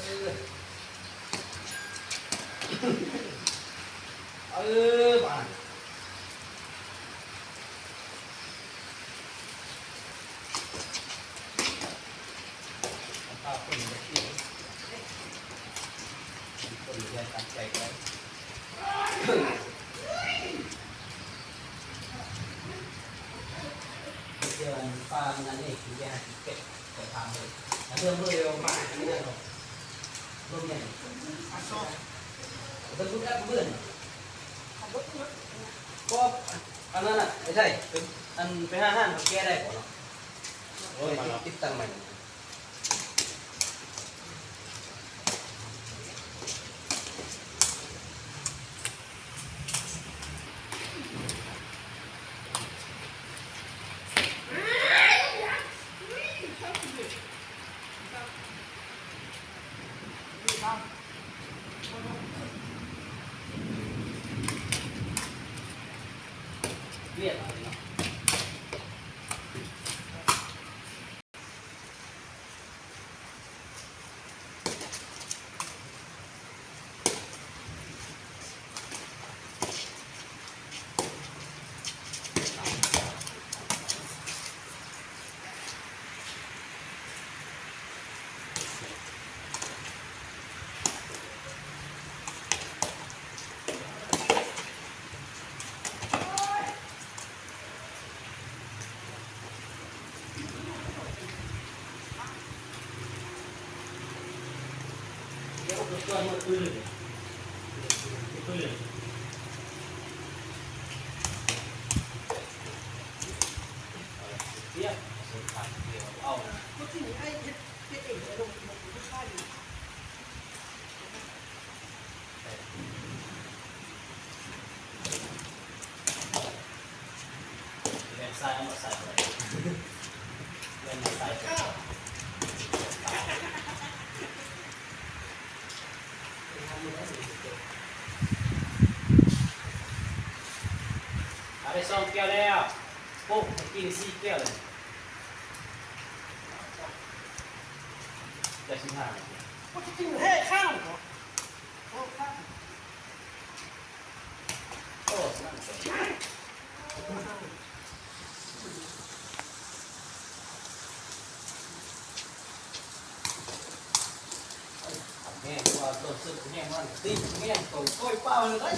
ເອີ ບາດ ເອົາປາຄົນໄປກິນ ຄົນໄປຕັດໄກ່ໄປ ເດີນປ່າມັນອັນນີ້ ກິນໄປຫາກິນເປັດ ໄປຖາມເບິ່ງ ຖ້າເລື່ອງເບິ່ງແລ້ວມາອັນນີ້ເນາະ ລົມແມ່ນ ແຕ່ບໍ່ໄດ້ເບິ່ງ ກໍອັນນັ້ນນະ ໄອ້ໄທ ອັນໄປຫາຮ້ານເຂົາແກ່ໄດ້ບໍ່ເນາະ? ໂອ້ຍ ມາເນາະ ຕິດຕັ້ງໃໝ່. ວຽກເນາະ. ເອົາໄປສອງແກ້ວແລ້ວ ໂອ້ ກິນສີ່ແກ້ວເລີຍ ແກ້ວທີຫ້າ ໂອ້ ກິນແທ້ຂ້າວ ໂອ້ ຂ້າວ ໂອ້ ນັ້ນ ແຫ້ງວ່າຕົວສຸດແຫ້ງວ່າຕິດແຫ້ງໂຕໂອ້ຍເປົ່າເລີຍໄດ້.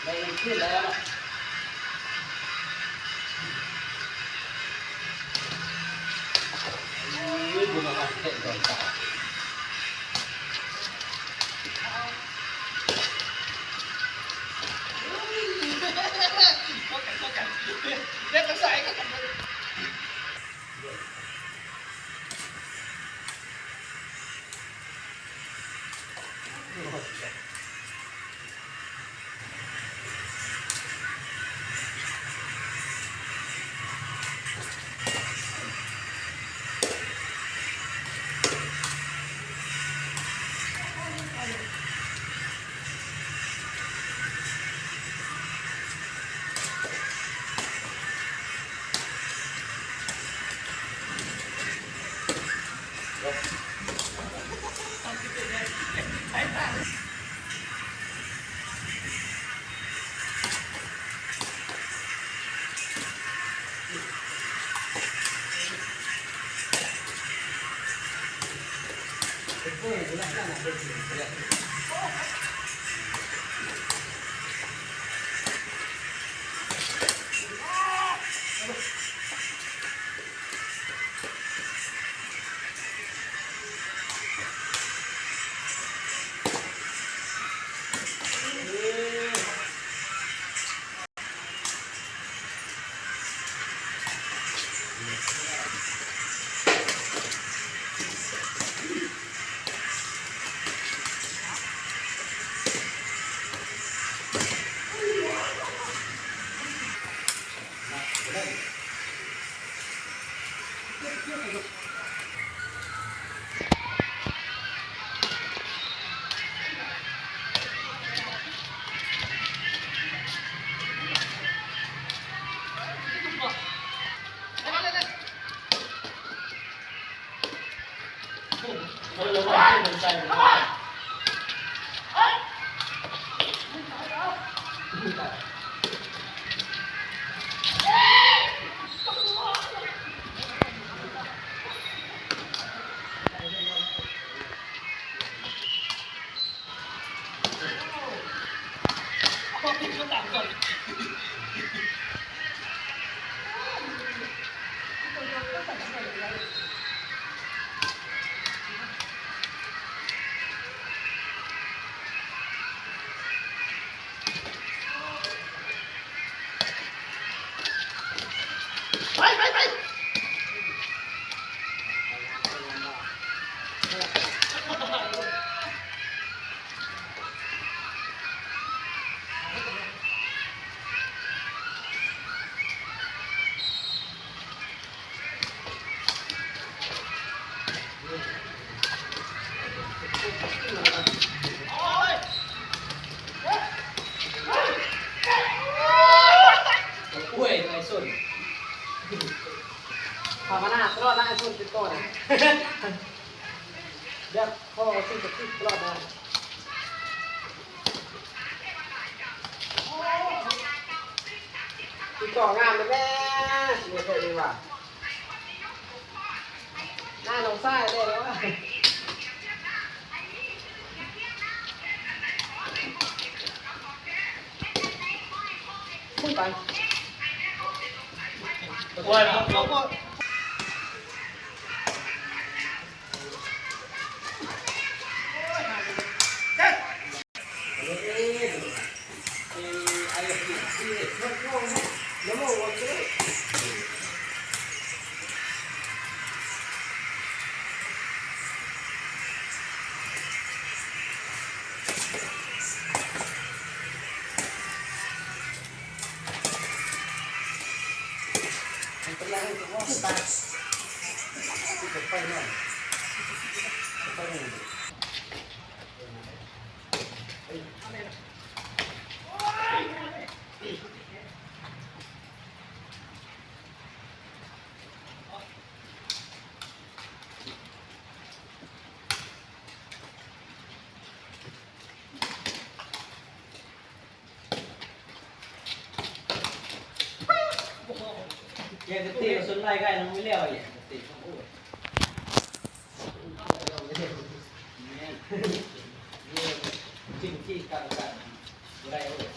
ໄດ້ເງິນຄືນແລ້ວເນາະ ໂອ້ຍ ບຸນມາເຮັດດອນຕາ ເຮັດໃສ່ກັນ. ໂອ້ຍ ໄອ້ສົນ ພາວະນາຕະຫຼອດນະ ໄອ້ສົນຕິດຕໍ່ນະ ແບບ ຂໍສິ່ງສັກສິດຕະຫຼອດນະ ຕິດຕໍ່ງາມເລີຍແມ່ ບໍ່ເຄີຍໄດ້ວ່າ ໜ້ານ້ອງຊາຍແດ່ເນາະ ໂອ້ຍ ແມ່ນ ແມ່ນ ສິ່ງທີ່ການ ການບໍ່ໄດ້ເອີຍ.